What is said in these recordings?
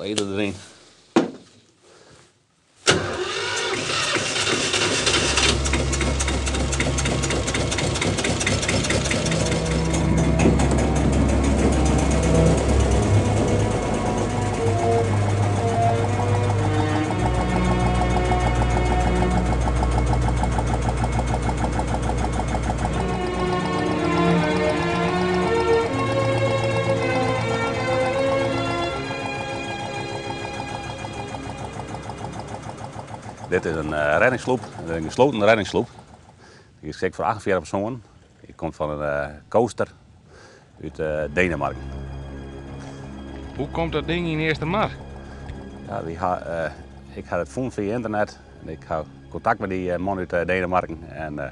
Wat eten deryn. Dit is in rêdingssloep, in gesloten rêdingssloep. Dy is geskikt foar 48 persoanen. Dy komt fan in coaster út Denemarken. Hoe komt dat ding yn Eastermar? Ja, wy ha, ik ha it fûn fia ynternet en ik ha kontakt mei dy man út Denemarken en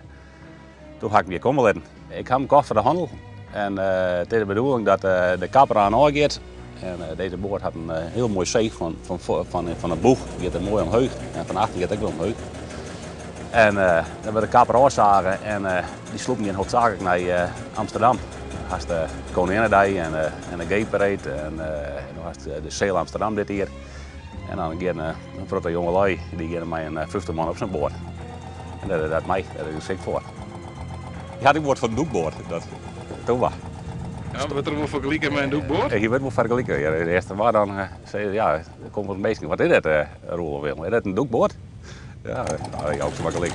doe ha ik him hjir komme litten. Ik ha him kocht foar de hannel en it is de bedoeling dat de kapper oan ôf giet. En dizze boat hat in hiel moai seech fan de boech, giet er moai omheech en fan achter giet ek wer omheech. En dan wurdt de kapper ôfsage en dy sloepen gean hoofdzakelijk nei Amsterdam. Hast de Koninginnedei en de Gay Parade en no hast de Sail Amsterdam dit jier. En dan gean in protte jongelui, dy geane mei in 50 man op sa'n boat. En dat, dat mei, dêr is geskikt foar. Hy hat ek wat fan in dûkboat, dat doe mar. Ja, wurdt er wol fergelike mei in dûkboat? Hy wurdt wol fergelike. Ja, de earste waar dan sei ja, der komme wol minsken, wat is dit, Roelof Willem? Is dat in dûkboat? Ja, nou, jou ik se mar gelyk.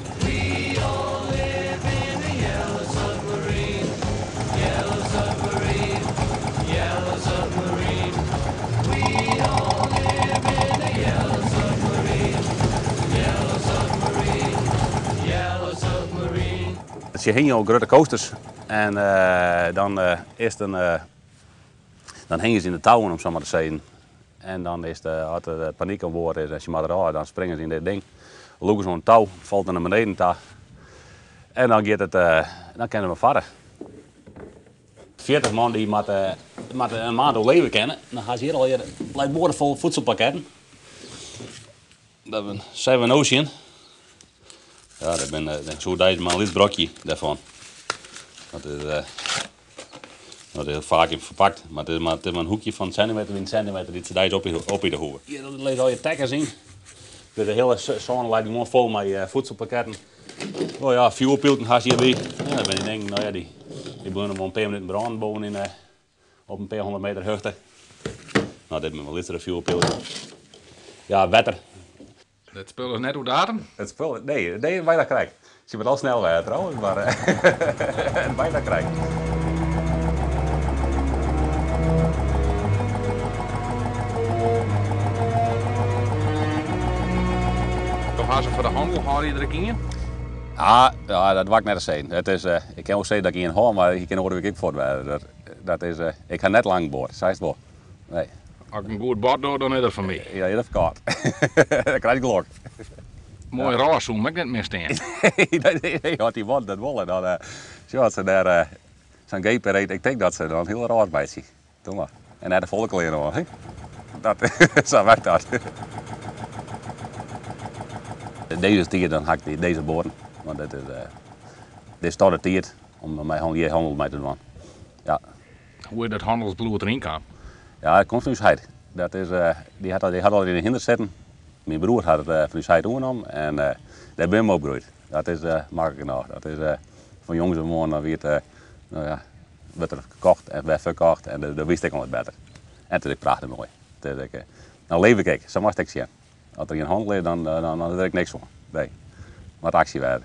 Se hingje op grutte coasters en dan is it in, dan hingje se yn de touwen om sa mar te sizzen. En dan is de, as der panyk oan board is en se moatte derôf, dan springe se yn dit ding, lûke se oan it tou, falt er nei beneden ta en dan giet it, dan kinne we farre. 40 man dy moatte, moatte in maand oerleve kinne. Dan ha se hjir allegear leit boardefol voedselpakketten. Dat binne Seven Ocean. Ja, dat binne soe dei mar in lyts brokje dêrfan. Dat is, uh, dat is faak ferpakt, mar it is mar, it is mar in hoekje fan in sentimeter by in sentimeter dy't se deis op, opite hoege. Hjir lizze al je tekkens yn. Dus de hiele sône leit gewoan fol mei uh, voedselpakketten. Oh ja, fjoerpylken hast hjirby. Ja, dat binne dy dingen, no ja, dy, dy bliuwe wol in pear minuten brânen boven yn, uh, op in pear hûndert meter hichte. No, dit binne wol lytsere fjoerpylken. Ja, wetter. Dat spul is net oer datum? It spul, nee, nee, bijna krekt. Se moat al snel wêze trouwens, mar bijna krekt. Jo ha se foar de hannel, hâlde je der ek ien? Ja, ja, dat doar ik net te sizzen. It is, ik kin wol sizze dat ik ien hâld, mar hy kin oare wike ek fuort wêze. Dat, dat is, ik ha net lang boat, sa is it wol. Nee. As ik in goed bod doch, dan is dat foar my. Ja, is dat ferkocht. Dan krijst gelok. Moai rôs soe him ek net misstean. Nee, nee, as dy mannen dat wolle, dan sjoch, as se dêr sa'n Gay Parade, ik tink dat se dan hiel rôs meitsje. Doe mar. En net de folle klean oan, hè? Dat, sa werkt dat. Dizze tiid dan ha ik dizze boaten, want dit is, dit is toch de tiid om mei hjir hannel mei te dwaan. Ja. Hoe is dat hannelsbloed deryn kaam? Ja, it komt fan ús heit. Dat is, dy hat, dy hat al yn de hynder sitten. Myn broer hat it fan ús heit oernommen en dêr binne we opgroeid. Dat is maklik genôch. Dat is fan jongs af oan, dan wie it, no ja, wurdt der kocht en wer ferkocht en dan witst ek al net better. En it is ek prachtich moai. It is ek, dan leef ik ek, sa moatst ek sjen. As der gjin hannel is, dan, dan, dan is der ek niks oan. Nee, moat aksje wêze.